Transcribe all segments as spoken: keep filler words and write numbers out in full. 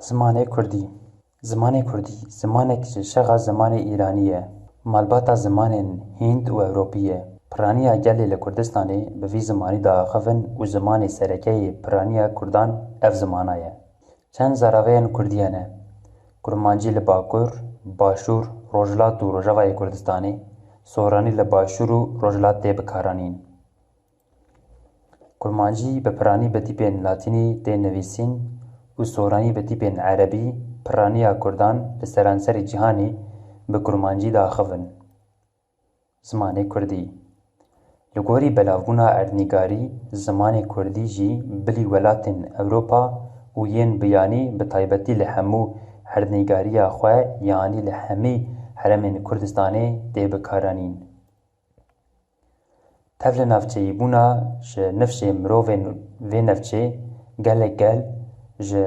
Zimanê Kurdî. Zimanê Kurdî, zimanek ji şexa zimanê Îranî ye. Malbata zimanên Hînd û Ewropî ye. Piraniya gelê li Kurdistanê bi vî zimanî diaxivin û zimanê sereke yê piraniya Kurdan ev zimana ye. Çend zaraveyên Kurdî hene. Kurmancî li Bakur, Başûr, Rojhilat û Rojavayê Kurdistanê, Soranî li Başûr û Rojhilat tê bikaranîn. Kurmancî bi piranî bi tîpên latînî tê nivîsîn û soranî bi tîpên erebî, piraniya kurdan li seranserê cîhanê bi kurmancî diaxivin. Zimanê kurdî. Li gorî belavbûna erdnîgarî, zimanê kurdî jî bilî welatên Ewropa û yên biyanî bi taybetî li hemû erdnîgariya xwe, yanî li hemî herêmên Kurdistanê tê bikaranîn. Tevlinavçeyîbûna ji nifşê mirovên vê navçê gelek gel ji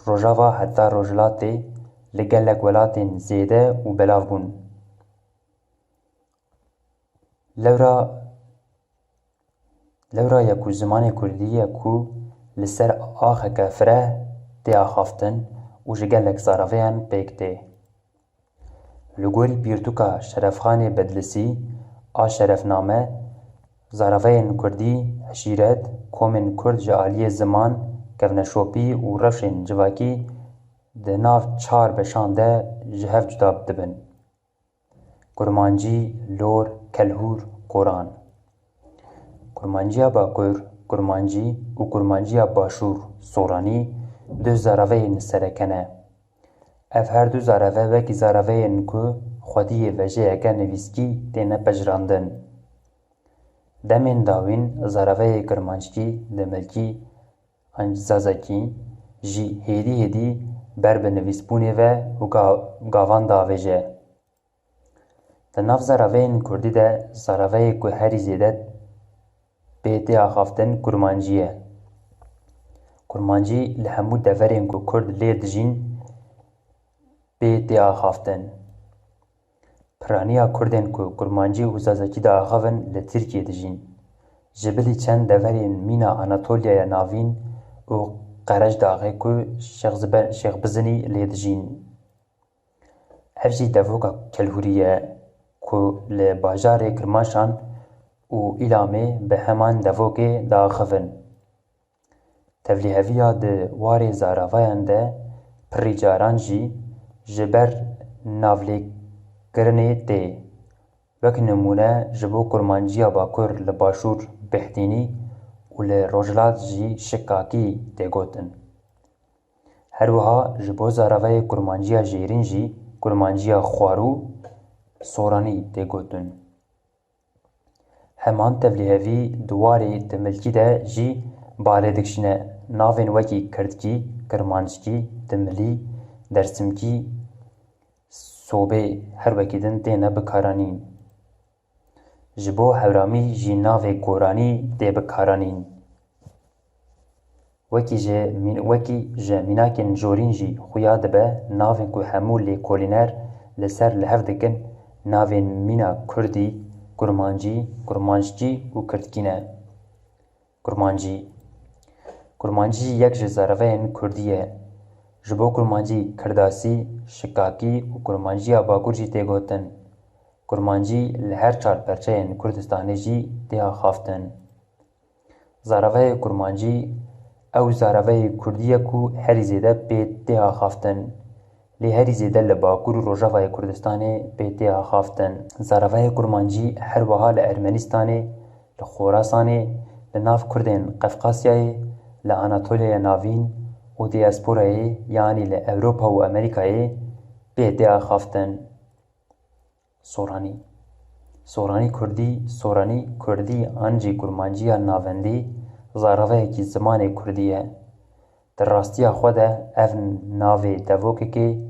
Rojava heta Rojhilatê li gelek welatên zêde û belav bûn. Lewra, lewra ye ku zimanê kurdî ye ku li ser axeke fireh tê axaftin û ji gelek zaraveyan pêk tê. Li gorî pirtûka Şerefxanê Bedlisî a Şerefname, zaraveyên kurdî, eşîret, komên kurd ji aliyê ziman, kevneşopî û rewşên civakî di nav çar beşan de ji hev cuda dibin: kurmancî, lor, kelhûr, koran. Kurmanciya Bakur, kurmancî, û kurmanciya Başûr, soranî, du zaraveyên sereke ne. Ev her du zareve wekî zaraveyên ku xwediyê vejeyeke nivîskî têne pejirandin. Demên dawîn zaraveyê kirmanckî, dimilkî an zazakî jî hêdî hêdî ber bi nivîsbûnê ve û ga-, gavan diavêje. Di nav zaraveyên kurdî de zaraveyê ku herî zêde pê tê axaftin kurmancî ye. Kurmancî li hemû deverên ku kurd lê dijîn pê tê axaftin. Piraniya kurdên ku kurmancî û zazakî diaxivin li Tirkiyê dijîn. Ji bilî çend deverên mîna Anatoliyaya Navîn û Qerecdaxê ku Şêxzibe-, Şêxbizinî lê dijîn. Ev jî devoka Kelhûrî ye ku li bajarê Kirmaşan û Îlamê bi heman devokê diaxivin. Tevlîheviya di warê zaravayan de pirî caran jî ji ber navlêkirinê tê. Wek nimûne ji bo kurmanciya Bakur li Başûr Bihdînî û li Rojhilat jî Şikakî tê gotin. Her wiha ji bo zaravayê kurmanciya jêrîn jî kurmanciya xwarû, soranî tê gotin. Heman tevlîhevî di warê dimilkî de jî balê dikişîne. Navên wekî kirdkî, kirmanckî, dimilî, dersimkî, sobê her wekî din têne bikaranîn. Ji bo hewramî jî navê goranî tê bikaranîn. Wekî ji mîn-, wekî ji mînakên jorîn jî xuya dibe, navên ku hemû lêkolîner li ser li hev dikin, navên mîna kurdî, kurmancî, kurmanckî û kirdkî ne. Kurmancî. Kurmancî yek ji zaraveyên kurdî ye. Ji bo kurmancî kirdasî, şikakî û kurmanciya bakur jî tê gotin. Kurmancî li her çar perçeyên Kurdistanê jî tê axaftin. Zaravayê kurmancî ew zaravayê kurdî ye ku herî zêde pê tê axaftin. Lê herî zêde li Bakur û Rojavayê Kurdistanê pê tê axaftin. Zaravayê kurmancî her wiha li Ermenîstanê, li Xorasanê, li nav Kurdên Qefqasyayê, li Anatoliyaya Navîn û diyasporayê, yanî li Ewropa û Amerîkayê pê tê axaftin. Soranî. Soranî kurdî, soranî kurdî an jî kurmanciya navendî, zaravayekî zimanê kurdî ye. Di rastiya xwe de ev navê devokekê,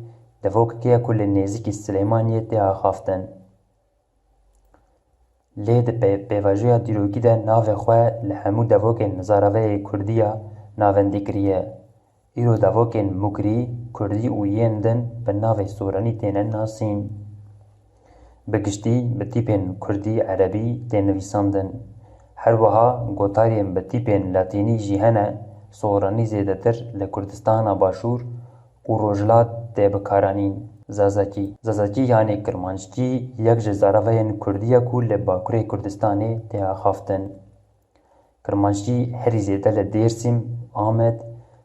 devokekê ye ku li nêzîkî Silêmaniyê tê axaftin. Lê di pê-, pêvajoya dîrokî de navê xwe li hemû devokên zaravayê kurdî ya navendî kiriye. Îro devokên mukrî, kurdî û yên din bi navê soranî têne nasîn. Bi giştî bi tîpên kurdî, erebî tê nivîsandin. Her wiha gotariyên bi tîpên latînî jî hene, soranî zêdetir li Kurdistana Başûr û rojhilat tê bikaranîn. Zazakî. Zazakî yanî kirmanckî yek ji zaravayên kurdî ye ku li Bakurê Kurdistanê tê axaftin. Kirmanckî herî zêde li Dêrsim, Amed,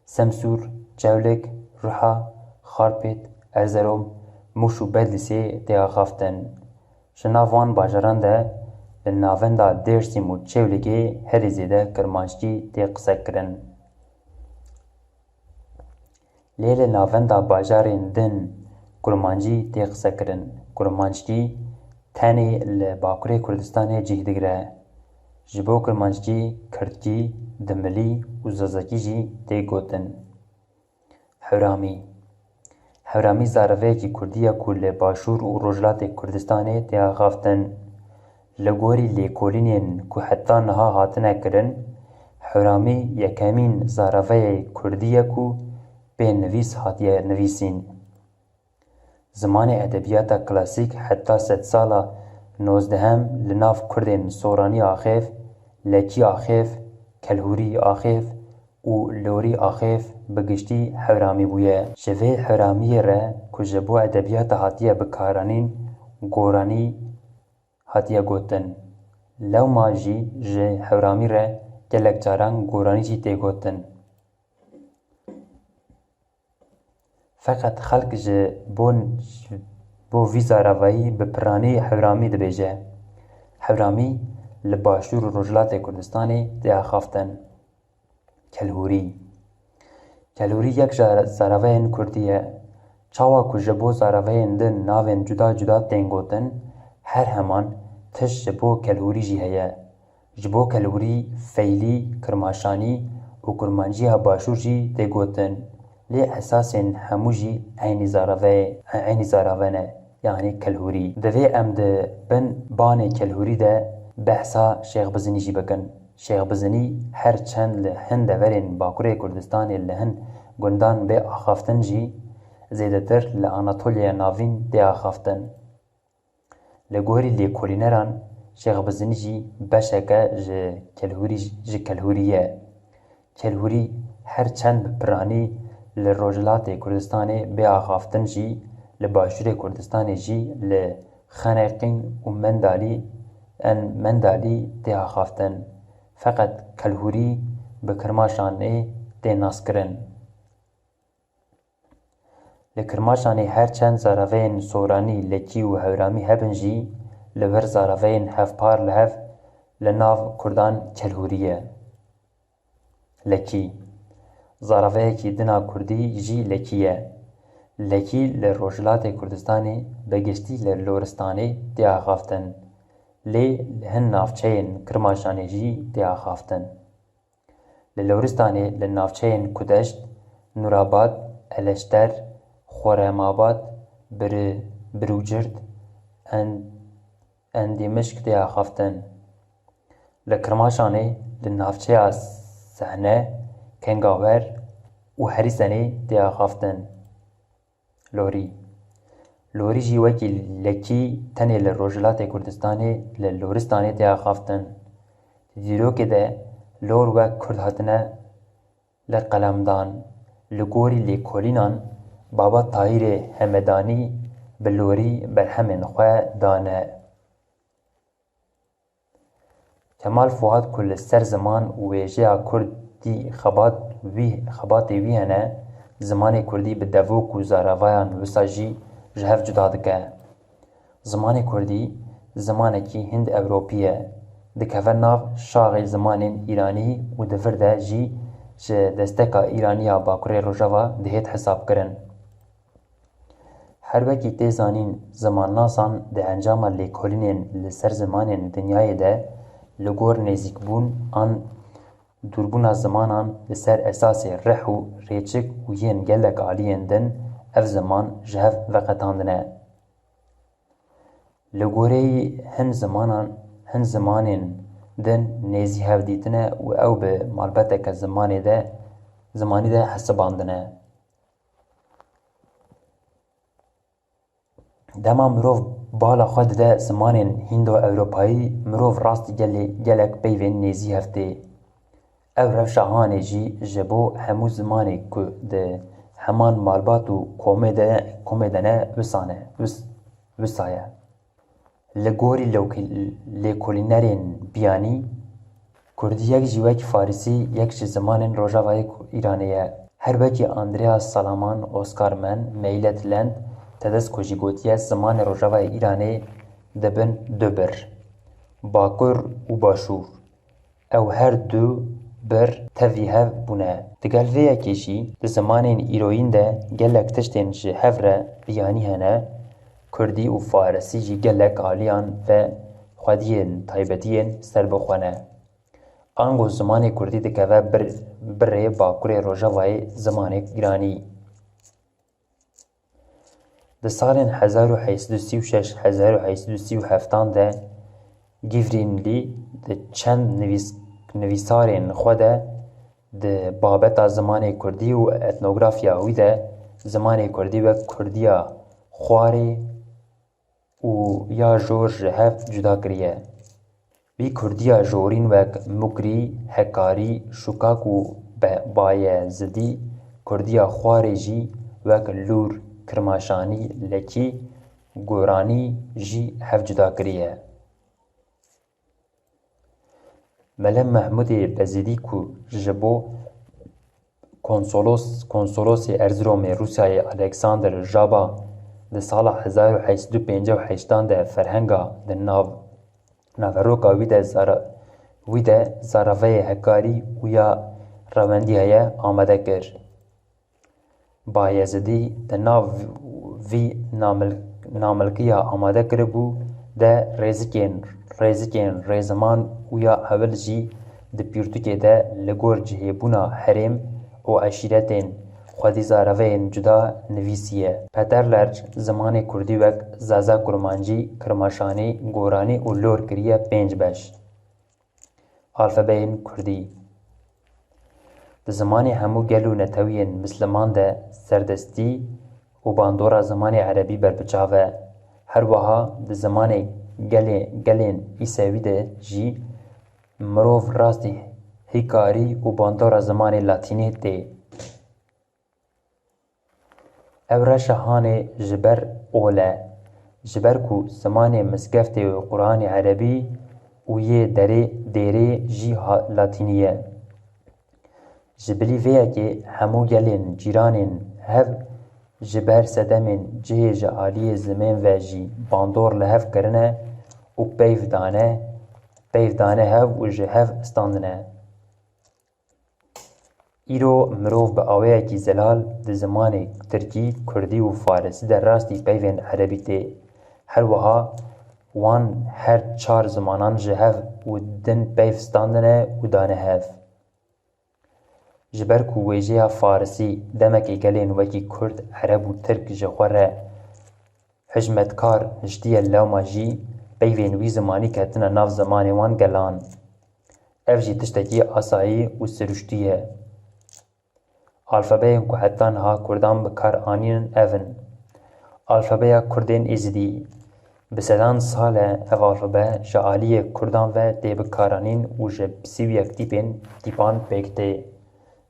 Semsûr, Çewlik, Ruha, Xarpêt, Erzerom, Mûş û Bedlîsê tê axaftin. Ji nav van bajaran de li navenda Dêrsim û Çewlîgê herî zêde kirmanckî tê qisekirin. Lê li navenda bajarên din kurmancî tê qisekirin. Kurmanckî tenê li Bakurê Kurdistanê cih digire. Ji bo kurmanckî kirdkî, dimilî û zazakî jî tê gotin. Hewramî. Hewramî zaraveyekî kurdî ye ku li Başûr û Rojhilatê Kurdistanê tê axaftin. Li gorî lêkolînên ku heta niha hatine kirin, hewramî yekemîn zaraveyê kurdî ye ku pê nivîs hatiye nivîsîn. Zimanê edebiyata klasîk heta sedsala nozdehemî li nav kurdên soranî axêf, lekî axêf, kelhûrî axêf û lorî axêf bi giştî hewramî bûye. Ji vê hewramiyê re ku ji bo edebiyata hatiye bikaranîn, goranî hatiye gotin. Lewma jî ji hewramî re gelek caran goranî jî tê gotin. Feqet xelk ji bo, bo vî zaravayî bi piranî hewramî dibêje. Hewramî li Başûr û Rojhilatê Kurdistanê tê axaftin. Kelhûrî. Kelhûrî yek ji zaraveyên kurdî ye. Çawa ku ji bo zaraveyên din navên cuda cuda tên gotin, her heman tişt ji bo kelhûrî jî heye. Ji bo kelhûrî, feylî, kirmaşanî û kurmanciya başûr jî tê gotin. Lê esasên hemû jî eynî zarave, eynî zarave ne, yanî kelhûrî. Divê em di bin banê kelhûrî de behsa Şêx Bizinî jî bikin. Şêx Bizinî her çend li hin deverên Bakurê Kurdistanê li hin gundan bê axaftin jî, zêdetir li Anatoliya Navîn tê axaftin. Li gorî lêkolîneran Şêx Bizinî jî beşeke ji kelhûrî, ji kelhûrî ye. Kelhûrî her çend bi piranî li Rojhilatê Kurdistanê bê axaftin jî, li Başûrê Kurdistanê jî li Xeneqîn û Mendalî, en Mendalî tê axaftin. Feqet kelhûrî bi Kirmaşanê tê naskirin. Li Kirmaşanê her çend zaraveyên soranî, lekî û hewramî hebin jî, li wir zaraveyên hevpar li hev li nav kurdan kelhûrî ye. Lekî. Zaraveyekî din a kurdî jî lekî ye. Lekî li Rojhilatê Kurdistanê, bi giştî li Loristanê tê axaftin. Lê li hin navçeyên Kirmaşanê jî tê axaftin. Li Loristanê li navçeyên Kudeşt, Nûrabad, Eleşter, Xoremabad, Biri-, Birûcirt, En-, Endîmişk tê axaftin. Li Kirmaşanê li navçeya Sehne, Kengawer û Herîsenê tê axaftin. Lorî. Lorî jî wekî lekî tenê li Rojhilatê Kurdistanê li Loristanê tê axaftin. Di dîrokê de lor wek kurd hatine li qelemdan. Li gorî lêkolînan, Baba Tahîrê Hemedanî bi lorî berhemên xwe dane. Kemal Fuad ku li ser ziman û wêjeya kurdî xebat wî, xebatê wî hene, zimanê kurdî bi devok û zaravayan wisa jî ji hev cuda dike. Zimanê kurdî zimanekî Hind-Ewropî ye. Dikeve nav şaxê zimanên îranî û di vir de jî ji desteka Îranî ya Bakurê Rojava dihêt hesabkirin. Her wekî tê zanîn, zimannasan di encama lêkolînên li ser zimanên dinyayê de li gor nêzîkbûn an dûrbûna zimanan li ser esasê rih û rêçik û yên gelek aliyên din ev ziman ji hev veqetandine. Li goreyî hin zimanan, hin zimanên din nêzî hev dîtine û ew bi malbeteke zimanê de, zimanî de hesibandine. Dema mirov bala xwe dide zimanên Hîndo-Ewropayî, mirov rastî gelê, gelek peyvên nêzî hev tê. Ev rewşa hanê jî ji bo hemû zimanê ku di heman malbat û komê de, komê de ne, wisa ne, wis-, wisa ye. Li gorî lewkî-, lêkolînerên biyanî, kurdî yek jî wek farisî yek ji zimanên rojavayê Îranê ye. Her wekî Andreas Salaman, Oscar Mann, Meylet Lent, Tedesco jî gotiye, zimanê rojavayê Îranê dibin du bir, bakur û başûr. Ew her du bir tevî hev bûne. Digel vê yekê jî di zimanên îroyîn de gelek tiştên ji hev re biyanî hene, kurdî û farisî jî gelek aliyan ve xwediyên taybetiyên serbixwe ne. Ango zimanê kurdî dikeve bir, birê bakurê rojavayê zimanê îranî. Di salên hezar û heyt sed û sî û şeş, hezar û heyt sed û sî û heftan de Givrinli di çend nivîs-, nivîsarên xwe de di babeta zimanê kurdî û etnografiya wî de zimanê kurdî wek kurdiya xwarê û ya jor ji hev cuda kiriye. Wî kurdiya jorîn wek mukrî, hekarî, şûkak û be-, bayezidî, kurdiya xwarê jî wek lûr, kirmaşanî, lekî, goranî jî hev cuda kiriye. Mele Mehmûdê Bezîdî ku ji bo konsolos, konsolosê Erziromê Rûsyayê Alexander Jaba di sala hezar û heyt sed û pêncî û heştan de ferhenga di nav-, naveroka wî de zara-, wî de zaraveyê hekarî û ya rewendî heye amade kir. Bayezidî di nav vî namil-, namilkiya amade kiribû de rêzikên, rêzikên rêziman û ya ewil jî di pirtûkê de li gor cihêbûna herêm û eşîretên xwedî zaraveyên cuda nivîsiye. Peterler zimanê kurdî wek zaza, kurmancî, kirmaşanî, goranî û lor kiriye pênc beş. Alfabeyên kurdî. Di zimanê hemû gel û netewiyên misliman de serdestî û bandora zimanê erebî berbiçav e. Her wiha di zimanê gelê-, gelên Îsewî de jî mirov rastî hîkarî û bandora zimanê latînî tê. Ev reşa hanê ji ber ol e, ji ber ku zimanê mizgeftê û Quranê erebî û yê derê dêrê jî ha-, latînî ye. Ji bilî vê yekê hemû gelên cîranên hev ji ber sedemên cihê ji aliyê zimên ve jî bandor li hev kirine û peyv dane, peyv dane hev û ji hev standine. Îro mirov bi awayekî zelal di zimanê tirkî, kurdî û farisî de rastî peyvên erebî tê. Her wiha wan her çar zimanan ji hev û din peyv standine û dane hev. Ji ber ku wêjeya farisî demekê gelên wekî kurd, ereb û tirk ji xwe re hijmetkar hiştiye, lewma jî peyvên wî zimanî ketine nav zimanê wan gelan. Ev jî tiştekî asayî û siruştî ye. Alfabeyên ku heta niha kurdan bi kar anînin ev in. Alfabeya kurdên êzidî. Bi sedan sal e ev alfabe ji aliyê kurdan ve tê bikaranîn û ji sî û yek tîpên, tîpan pêk tê.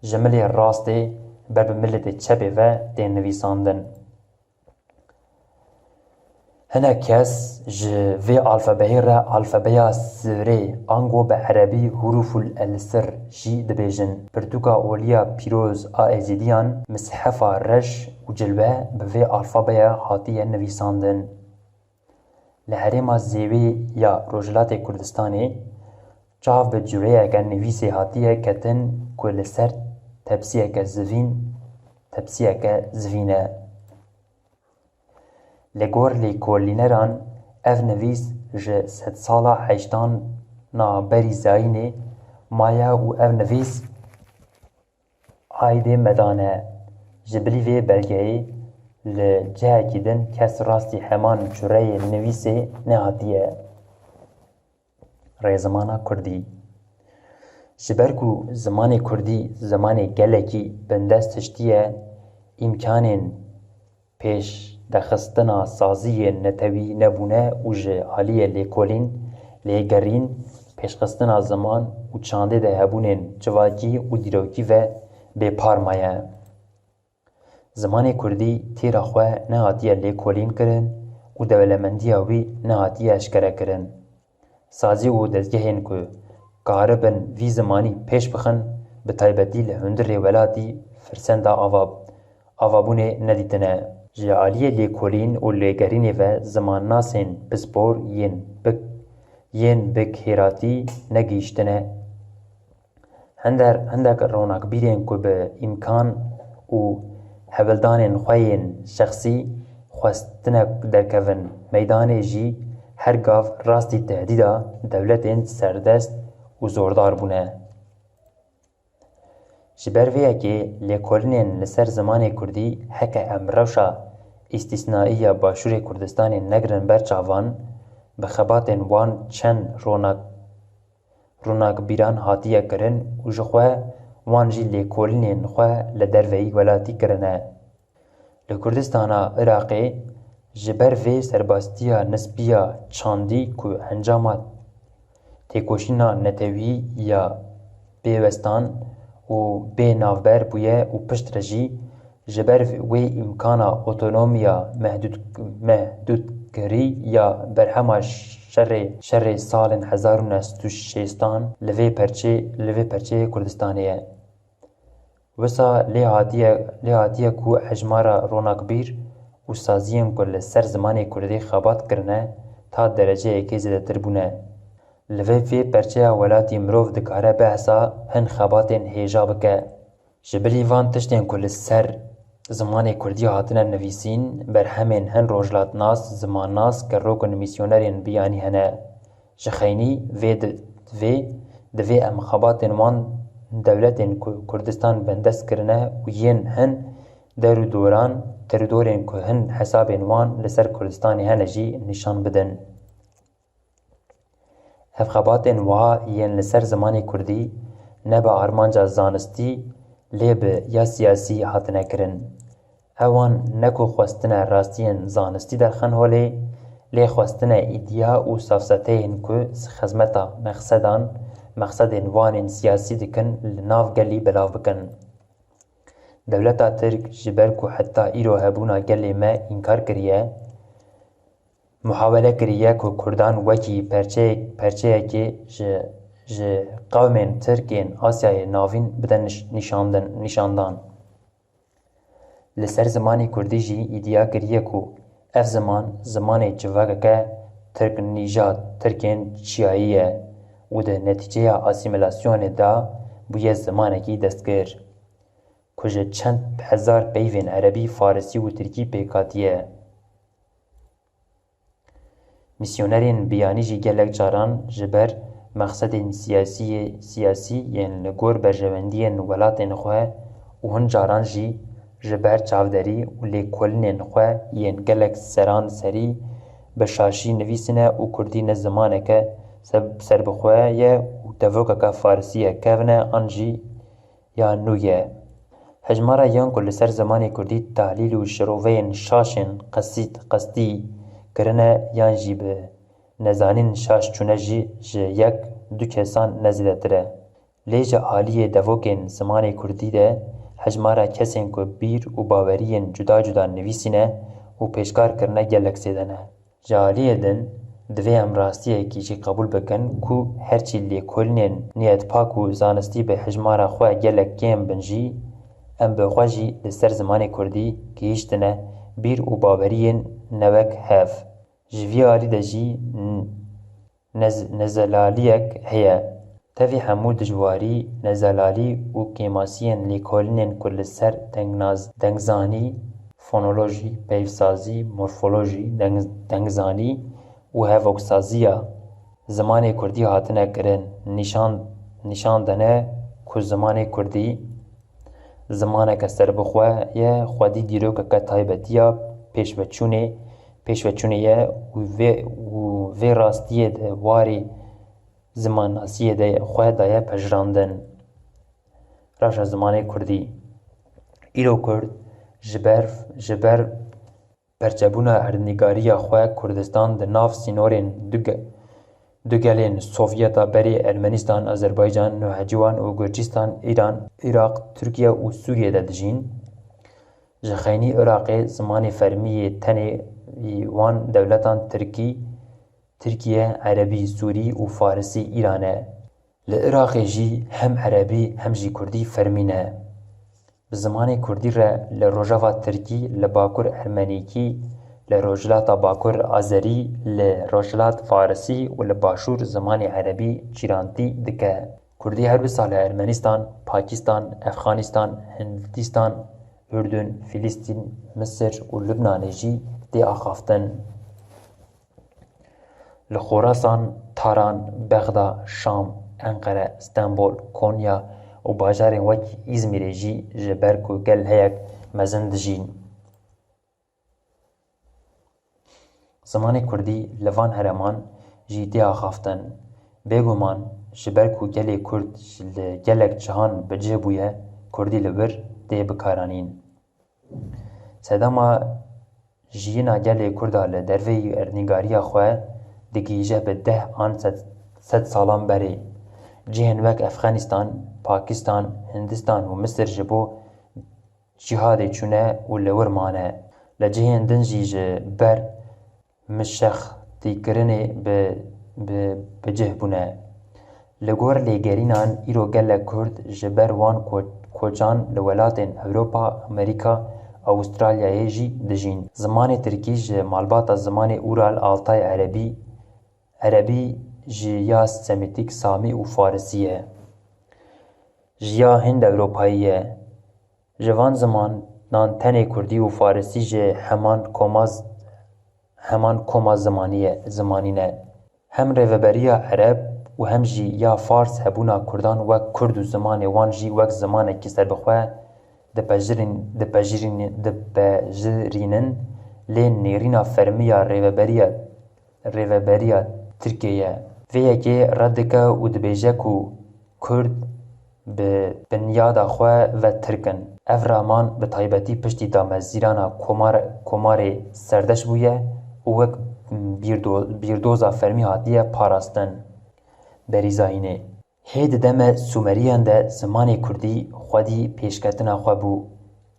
Ji milê rastê ber bi milê çepê ve tên nivîsandin. Hinek kes ji vê alfabeyê re alfabeya sirê, ango bi erebî huruful el sir jî dibêjin. Pirtûka oliya pîroz a Êzidiyan, Mishefa Reş û Cilwe, bi vê alfabeya hatiye nivîsandin. Li herêma Zêwê ya Rojhilatê Kurdistanê çav bi cureyeke nivîsê hatiye ketin ku li ser tepsiyeke zivîn, tepsiyeke zivîn e. Li gor lêkolîneran ev nivîs ji sedsala heştan na berî zayînê maye û ev nivîs aîdê me de ne. Ji bilî vê belgeyê li cihekî din kes rastî heman cureyê nivîsê nehatiye. Rêzimana kurdî. Ji ber ku zimanê kurdî zimanê gelekî bindest hiştiye, îmkanên pêşdexistina saziyên netewî nebûne û ji aliyê lêkolîn, lêgerîn, pêşxistina ziman û çandê de hebûnên civakî û dîrokî ve bêpar maye. Zimanê kurdî têra xwe nehatiye lêkolîn kirin û dewlemendiya wî nehatiye eşkere kirin. Sazî û dezgehên ku karibin vî zimanî pêş bixin, bi taybetî li hundirê welatî firsenda ava, avabûnê nedîtine. Ji aliyê lêkolîn û lêgerînê ve zimannasên pispor yên bi, yên bi kêratî negihîştine. Hender, hindek ronakbîrên ku bi îmkan û hewldanên xwe yên şexsî xwestine derkevin meydanê jî her gav rastî tehdîda dewletên serdest û zordar bûne. Ji ber vê yekê lêkolinên li ser zimanê kurdî heke em rewşa îstîsnaî ya Başûrê Kurdistanê negirin ber çavan, bi xebatên wan çend ronak ronakbîran hatiye kirin û ji xwe wan jî lêkolînên xwe li derveyî welatî kirine. Li Kurdistana Iraqê ji ber vê serbaztiya nispiya çandî ku encama têkoşîna netewî ya bêwestan û bê navber bûye û piştre jî ji ber wê îmkana otonomiya mehdûd-, mehdûdkirî ya berhema şerê, şerê salên hezar û neh sed û şêstan li vê perçê, li vê perçeyê Kurdistanê ye. Wisa lê hatiye, lê hatiye ku hejmara ronakbîr û saziyên ku li ser zimanê kurdî xebat kirine ta dereceyekê zêdetir bûne. Li vê, vê perçeya welatî mirov dikare behsa hin xebatên hêja bike. Ji bilî van tiştên ku li ser zimanê kurdî hatine nivîsîn, berhemên hin rojhilatnas, zimannas, kerok û nivîsyonerên biyanî hene. Ji xeynî vê di-, vê, divê em xebatên wan dewletên ku Kurdistan bendest kirine û yên hin der û doran, der û dorên ku hin hesabên wan li ser Kurdistanê hene jî nîşan bidin. Ev xebatên wiha yên li ser zimanê kurdî ne bi armanca zanistî lê bi ya siyasî hatine kirin. Ewan ne ku xwestine rastiyên zanistî derxin holê, lê xwestine îdiya û safseteyên ku xizmeta mexsedan, mexsedên wanên siyasî dikin li nav gelî belav bikin. Dewleta Tirk ji ber ku heta îro hebûna gelê me înkar kiriye, muhawele kiriye ku Kurdan wekî perçeyek, perçeyekê ji, ji qewmên Tirk ên Asyayê Navîn bide niş-, nîşandin, nîşandan. Li ser zimanê kurdî jî îdia kiriye ku ev ziman zimanê civakeke Tirk nîjad, Tirkên çiyayî ye û di netîceya asîmîlasyonê de bûye zimanekî destgir, ku ji çend hezar peyvên erebî, farisî û tirkî pêk hatiye. Mîsyonerên biyanî jî gelek caran ji ber mexsedên siyasiyê, siyasî yên li gor berjewendiyên welatên xwe û hin caran jî ji ber çavderî û lêkolinên xwe yên gelek seran serî bi şaşî nivîsine û kurdî ne zimaneke ser-, serbixwe ye û devokeke farisî ye kevne an jî ya nû ye. Hejmara yan ku li ser zimanê kurdî tahlîl û şiroveyên şaşên qesîd-, qestî kirine yan jî bi nezanîn şaş çûne jî ji yek du kesan ne zêdetir e. Lê ji aliyê devokên zimanê kurdî de hejmara kesên ku bîr û baweriyên cuda cuda nivîsîne û pêşkar kirine gelek zêde ne. Ji aliyê din, divê em rastiyekî jî qebûl bikin ku herçî lêkolînên niyetpak û zanistî bi hejmara xwe gelek kêm bin jî, em bi xwe jî li ser zimanê kurdî gihîştine bîr û baweriyên ne wek hev. Ji vî alî de jî n-, nez-, nezelaliyek heye. Tevî hemû dijwarî, nezelalî û kêmasiyên lêkolînên ku li ser dengnaz-, dengzanî, fonolojî, peyvsazî, morfolojî, deng-, dengzanî û hevoksaziya zimanê kurdî hatine kirin, nîşan, nîşan dene ku zimanê kurdî zimaneke serbixwe ye, xwedî dîrokeke taybetî ya pêşveçûnê, pêşveçûnê ye û vê, û vê rastiyê de warê zimannasiyê de xwe daye pejirandin. Rewşa zimanê kurdî. Îro kurd ji ber, ji ber perçebûna erdnîgariya xwe Kurdistan di nav sînorên du ge-, du gelên Sovyeta berê Ermenistan, Azerbaycan, Nûhecîwan û Gurcistan, Îran, Iraq, Tirkiye û Sûriye de dijîn. Ji xeynî Iraqê zimanê fermî yê tenê yî wan dewletan tirkî, Tirkiye, Erebî, Sûrî û Farisî, Îran e. Li Iraqê jî hem Erebî hem jî Kurdî fermî ne. Bi zimanê Kurdî re li Rojava Tirkî, li Bakur Ermenîkî, li Rojhilata Bakur Azerî, li Rojhilat Farisî û li Başûr zimanê Erebî çîrantî dike. Kurdî her wisa li Ermenistan, Pakistan, Efxanistan, Hindistan, Urdun, Filistîn, Misir û Lubnanê jî tê axaftin. Li Xorasan, Taran, Bexda, Şam, Enqere, Stenbol, Konya û bajarên wek Îzmîrê jî ji ber ku gel heyek mezin dijîn. Zimanê Kurdî li van herêman jî tê axaftin. Bêguman ji ber ku gelê Kurd ji li gelek cihan bi cih bûye, Kurdî li wir tê bikaranîn. Sedema jiyîna gelê Kurda li derveyî erdnîgariya xwe digihîje bi deh an sed, sed salan berê. Cihên wek Efxanistan, Pakistan, Hindistan û Misir ji bo cîhadê çûne û li wir mane. Li cihên din jî ji ber mişextîkirinê bi, bi, bi cih bûne. Li gor lêgerînan, îro gelek Kurd ji ber wan ko-, koçan li welatên Ewropa, Amerîka, Awistralyayê jî dijîn. Zimanê tirkî ji malbata zimanê Ural Altay Erebî, Erebî ji ya Semîtîk, Samî û Farisî ye. Ji ya Hind Ewropayî ye. Ji van zimanan tenê Kurdî û Farisî ji heman koma z-, heman koma zimanî ye, zimanî ne. Hem rêveberiya Ereb û hem jî ya Fars hebûna Kurdan wek Kurd û zimanê wan jî wek zimanekî serbixwe dipejirîn-, dipejirîn-, dipejirînin, lê nêrîna fermî ya rêveberiya rêveberiya Tirkiyê ye. Vê yekê red dike û dibêje ku Kurd bi binyada xwe ve Tirk in. Ev raman bi taybetî piştî damezîrana komar-, komarê Serdeş bûye û wek bîrdo-, bîrdoza fermî hatiye parastin. Berîzayînê. Hê di deme Sumeriyan de zimanê Kurdî xwedî pêşketina xwe bû.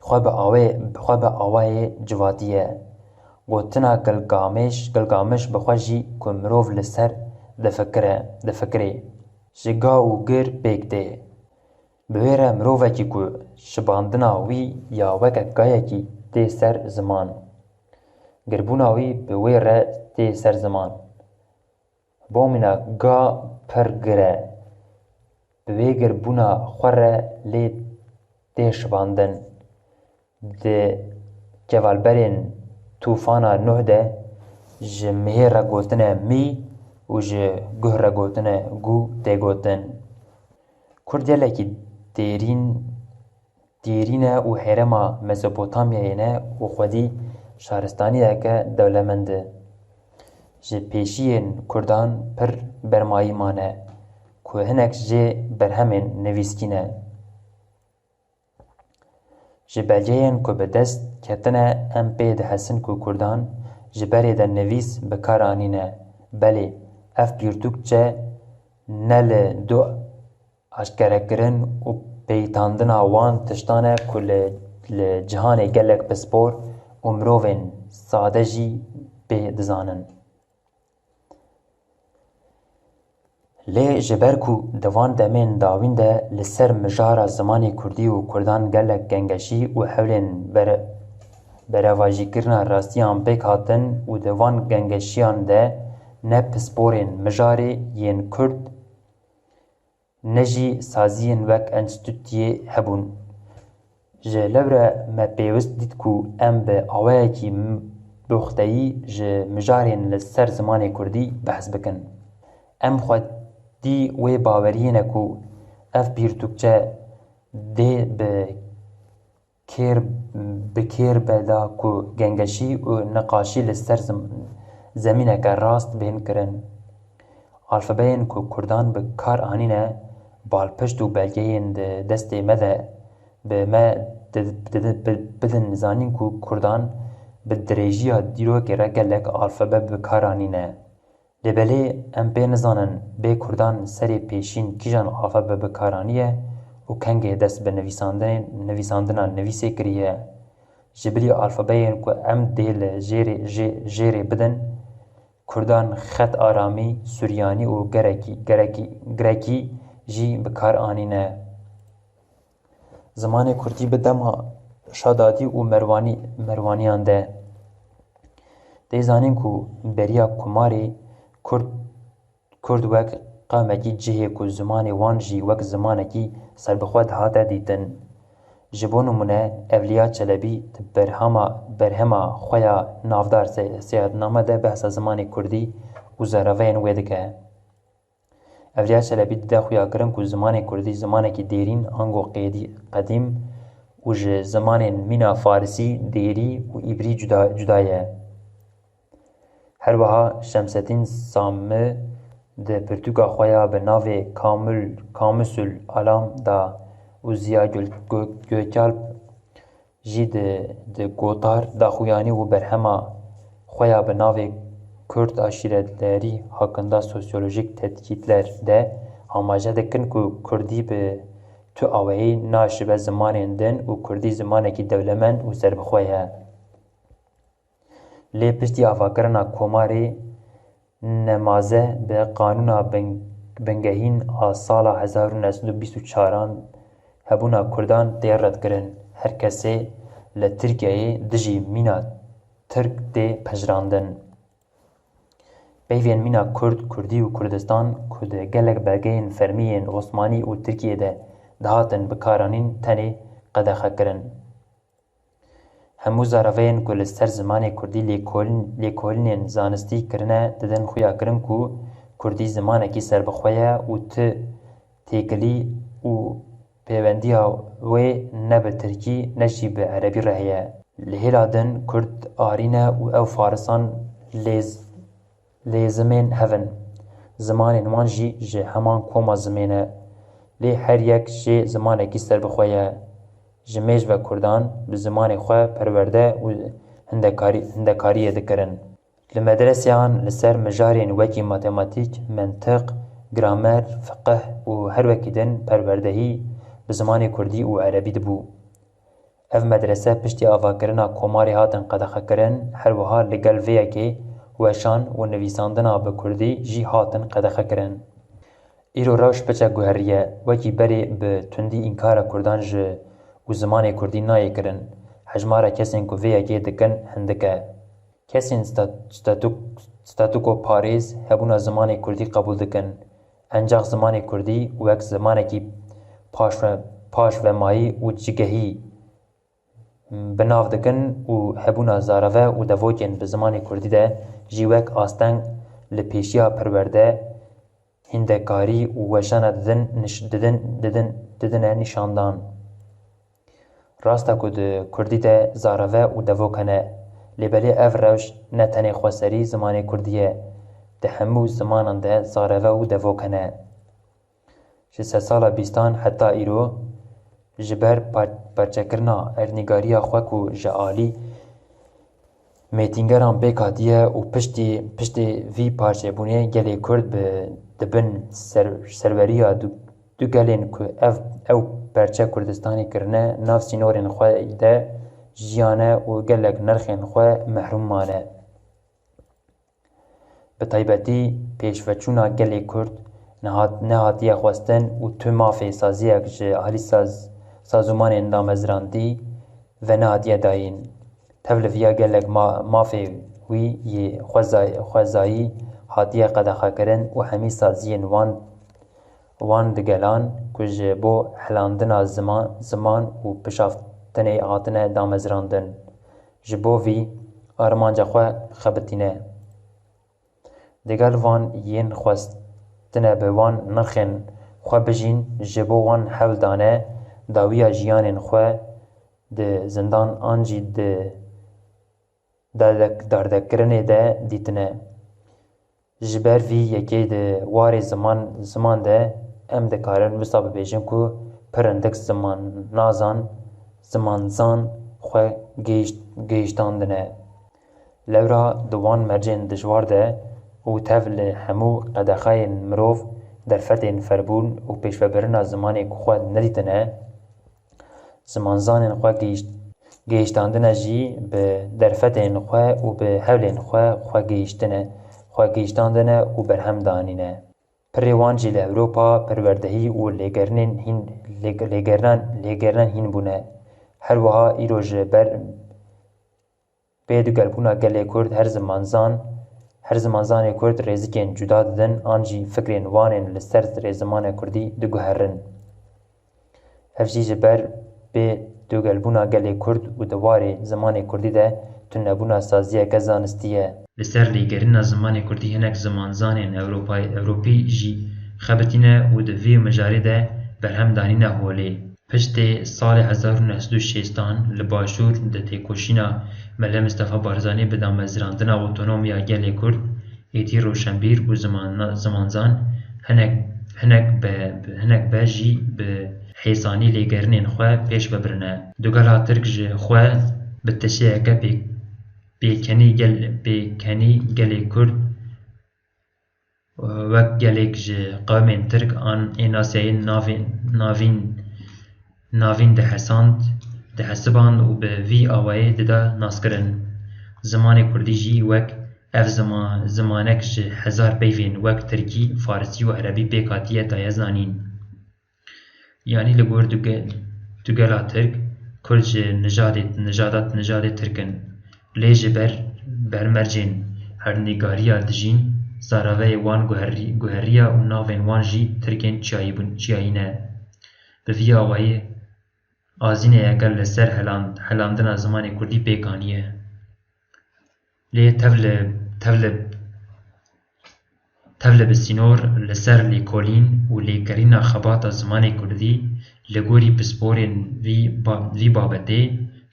Xwe bi awê, xwe bi awayê civatiye. Gotina Gilgameş, Gilgameş bi xwe jî ku mirov li ser difikire, difikirê. Ji ga û gir pêk tê. Bi wê re mirovekî ku şibandina wî ya weke gayekî tê ser ziman. Girbûna wî bi wê re tê ser ziman. Bomîna ga pir gir e. Bi wê girbûna xwe re lê tê şibandin. Di kevalberên tûfana Nuh de ji mihê re gotine mî û ji guh re gotine gû tê gotin. Kurd gelekî dêrîn dêrî ne û herêma Mezopotamyayê ne û xwedî şaristaniyeke dewlemend e. Ji pêşiyên Kurdan pir bermayî mane ku hinek jê berhemên nivîskî ne. Ji belgeyên ku bi dest ketine em pê dihesin ku Kurdan ji berê de nivîs bi kar anîne. Belê, ev pirtûkçe ne li du aşkerekirin û peytandina wan tiştan e ku li, li cihanê gelek pispor û mirovên sade jî pê dizanin. Lê ji ber ku di van demên dawîn de li ser mijara zimanê kurdî û kurdan gelek gengeşî û hewlên bere-, berevajîkirina rastiyan pêk hatin û di van gengeşiyan de ne pisporên mijarê yên kurd, ne jî saziyên wek enstîtuyê hebûn. Ji lewre me pêwist dît ku em bi awayekî m-, buxteyî ji mijarên li ser zimanê kurdî behs bikin. Em xwedî wê baweriyê ne ku ev pirtûkçe dê bi kêr, bi kêr be da ku gengeşî û niqaşî li ser zim-, zemîneke rast bên kirin. Alfabeyên ku kurdan bi kar anîne, balpişt û belgeyên di destê me de bi me di-, di-, di-, bi-, bidin zanîn ku kurdan bi dirêjiya dîrokê re gelek alfabe bi kar anîne. Lê belê em pê nizanin bê kurdan serê pêşîn kîjan alfabe bi kar aniye û kengê dest bi nivîsandinê, nivîsandina nivîsê kiriye. Ji bilî alfabeyên ku em dê li jêrê, jê, jêrê bidin, Kurdan xet aramî, suryanî û gerekî, gerekî, grekî jî bi kar anîne. Zimanê kurdî bi dema Şadadî û Merwanî, Merwaniyan de. Tê zanîn ku beriya Komarê Kurd, Kurd wek qamekî cihê ku zimanê wan jî wek zimanekî serbixwe dihate dîtin. Ji bo nimûne, Evliya Çelebî di berhama, berhema xwe ya navdar Se-, Seyahatname de behsa zimanê kurdî û zaraveyên wê dike. Evliya Çelebî dide xuyakirin ku zimanê kurdî zimanekî dêrîn ango qêdî, qedîm û ji zimanên mîna farisî, dêrî û îbrî cuda, cuda ye. Her wiha Şemsetîn Sami di pirtûka xwe ya bi navê Kamul, Kamusül Alam da û Ziya Gök-, Gök-, Gökalp jî di, di gotar daxuyanî û berhema xwe ya bi navê Kürt aşiretleri hakkında sosyolojik tetkikler de amaje dikin ku kurdî bi tu awayî naşibe zimanên din û kurdî zimanekî dewlemend û serbixwe ye. Lê piştî avakirina Komarê Nemaze bi qanûna bin-, bingehîn a sala hezar û neh sed û bîst û çaran hebûna Kurdan tê redkirin. Her kesê li Tirkiyeyê dijî mîna Tirk tê pejirandin. Peyvên mîna Kurd, Kurdî û Kurdistan ku di gelek belgeyên fermî yên Osmanî û Tirkiyê de dihatin bikaranîn tenê qedexekirin. Hemû zaraveyên ku li ser zimanê kurdî lêkolîn-, lêkolînên zanistî kirine, didin xuyakirin ku kurdî zimanekî serbixwe ye û ti têkilî û pêwendiya wê ne bi tirkî ne jî bi erebî re heye. Li hêla din kurd arî ne û ew farisan lêz-, lêzimên hev in. Zimanên wan jî ji heman koma zimê ne. Lê her yek jê zimanekî serbixwe ye. Ji mêj ve kurdan bi zimanê xwe perwerde û hindekarî-, hindekariyê dikirin. Li medreseyan li ser mijarên wekî matematîk, mentiq, gramer, fiqih û her wekî din perwerdehî bi zimanê kurdî û erebî dibû. Ev medrese piştî avakirina Komarê hatin qedexekirin, her wiha li gel vê yekê weşan û nivîsandina bi kurdî jî hatin qedexekirin. Îro rewş piçek guheriye, wekî berê bi tundî înkara kurdan ji û zimanê kurdî nayê kirin. Hejmara kesên ku vê yekê dikin hindik e. Kesên sta-, statuk-, statuko parêz hebûna zimanê kurdî qebûl dikin. Encax zimanê kurdî wek zimanekî paşve-, paşvemayî û cigehî bi nav dikin û hebûna zareve û devokên bi zimanê kurdî de jî wek asteng li pêşiya perwerde, hîndekarî û weşana didin niş-, didin, didin, didine nîşandan. Rast e ku di kurdî de zareve û devok hene, lê belê ev rewş ne tenê xweserî zimanê kurdî ye, di hemû zimanan de zareve û devok hene. Ji sedsala bîstan heta îro, ji ber par-, parçekirina erdnîgariya xwe ku ji alî mêtîngeran pêk hatiye û piştî, piştê vî parçebûnê gelê Kurd bi, di bin ser-, serweriya du, du gelên ku ev, ew perçe Kurdistanê kirine, nav sînorên xwe de jiyane û gelek nirxên xwe mehrûm mane. Bi taybetî pêşveçûna gelê Kurd nehat-, nehatiye xwestin û tu mafê saziyek ji alî saz-, sazûmanên damezrandî venehatiye dayîn. Tev li viya gelek ma-, mafê wî yê xwezay-, xwezayî hatiye qedexekirin û hemî saziyên wan, wan digelan ku ji bo helandina ziman, ziman û pişaftinê hatine damezrandin, ji bo vî armanca xwe xebitîne. Digel van yên xwestine bi wan nirxên xwe bijîn, ji bo wan hewl dane dawiya jiyanên xwe di zindan an jî di dardek-, dardekirinê de dîtine. Ji ber vî yekê di warê ziman, ziman de em dikarin wisa bibêjin ku pir hindik zimannazan, zimanzan xwe gihîşt-, gihîştandine. Lewra di wan mercên dijwar de û tev li hemû qedexeyên mirov derfetên ferbûn û pêşvebirina zimanê ku xwe nedîtine, zimanzanên xwe gihîşt-, Gihîştandine jî bi derfetên xwe û bi hewlên xwe xwe gihîştine, xwe gihîştandine û berhem danîne. Pirê wan jî li Ewropa perwerdehî û lêgerînên hîn, lêg-, lêgerinan, lêgerinan hîn bûne. Her wiha îro ji ber bê dugelbûna gelê Kurd her zimanzan, her zimanzanê Kurd rêzikên cuda didin an jî fikrên wan ên li ser rêzimanê Kurdî diguherin. Ev jî ji ber bê dugelbûna gelê Kurd û di warê zimanê Kurdî de tunebûna saziyeke zanistî ye. Li ser lêgerîna zimanê Kurdî hinek zimanzanên Ewropayê, Ewropî jî xebitîne û di vî mijarê de berhem danîne holê. Piştê salê hezar û neh sed û şêstan li Başûr di têkoşîna Mele Mistefa Barzanî bi damezrandina otonomiya gelê Kurd, êdî roşenbîr û ziman-, zimanzan hinek, hinek be, hinek be jî bi hêsanî lêgerînên xwe pêş ve birine. Dugela Tirk ji xwe bi tişeyeke pê-, pêkenî gel-, pêkenî gelê Kurd wek gelek ji qewmên Tirk an ên Asyayê navên, navîn, navîn dihesand, dihesiband û bi vî awayê dida naskirin. Zimanê Kurdî jî wek ev zima-, zimanek ji hezar peyvên wek Tirkî, Farisî û Erebî pêk hatiye daye zanîn. Yanî li gor duge-, dugela Tirk, Kurd ji nijadê, nijada nijadê Tirk in. Lê ji ber bermercên herdnîgariya dijîn, zaraveyê wan guherî-, guheriya û navên wan jî Tirkên çiyayî bûn, çiyayî ne. Bi vî awayî azîneyeke li ser heland-, helandina zimanê Kurdî pêk aniye. Lê tev li, tev li, tev li bi sînor li ser lêkolîn û lêgerîna xebata zimanê Kurdî li gorî pisporên vî ba-, vî babetê,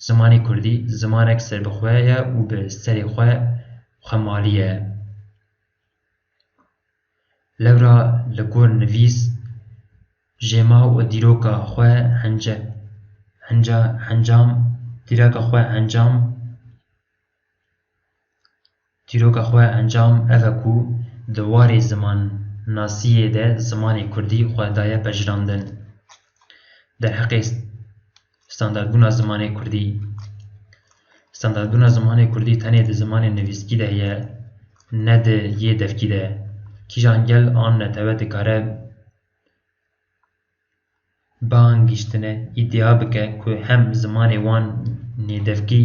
zimanê Kurdî zimanek serbixwe ye û bi serê xwe xwemalî ye. Lewra li gor nivîs, jêma û dîroka xwe hence-, henca-, hencam, dîroka xwe encam, dîroka xwe encam ev e ku di warê zimannasiyê de zimanê Kurdî xwe daye pejirandin. Derheqê standardbûna zimanê Kurdî. Standardbûna zimanê Kurdî tenê di zimanê nivîskî de heye, ne di yê devkî de. Kîjan gel an netewe dikare biangîştine îdia bike ku hem zimanê wan nêdevkî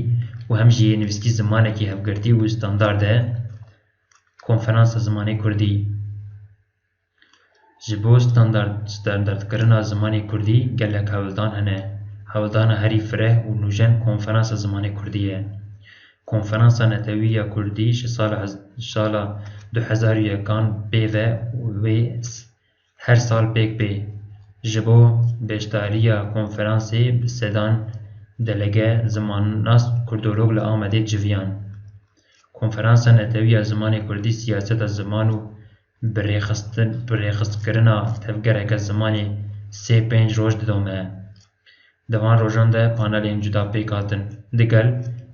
û hem jî yê nivîskî zimanekî hevgirtî û standard e, Konferansa Zimanê Kurdî. Ji bo standard-, standardkirina zimanê Kurdî gelek hewldan hene. Hewldana herî fireh û nûjen Konferansa Zimanê Kurdî ye. Konferansa Netewî ya Kurdî ji sala hez-, sala du hezar û yekan pê ve wê s-, her sal pêk bê. Ji bo beşdariya konferansê bi sedan delege zimannas kurdolog li Amedê civiyan. Konferansa Netewî ya Zimanê Kurdî siyaseta ziman û bi rêxistin-, bi rêxistkirina tevgereke zimanê sê pênc roj didome. Di van rojan de panelên cuda pêk hatin. Digel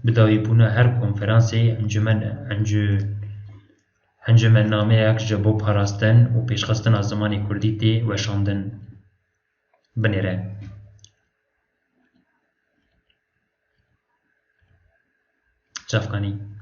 bi dawîbûna her konferansê encûmen, encû-, encûmennameyek ji bo parastin û pêşxistina zimanê kurdî tê weşandin. Binêre. Çavkanî.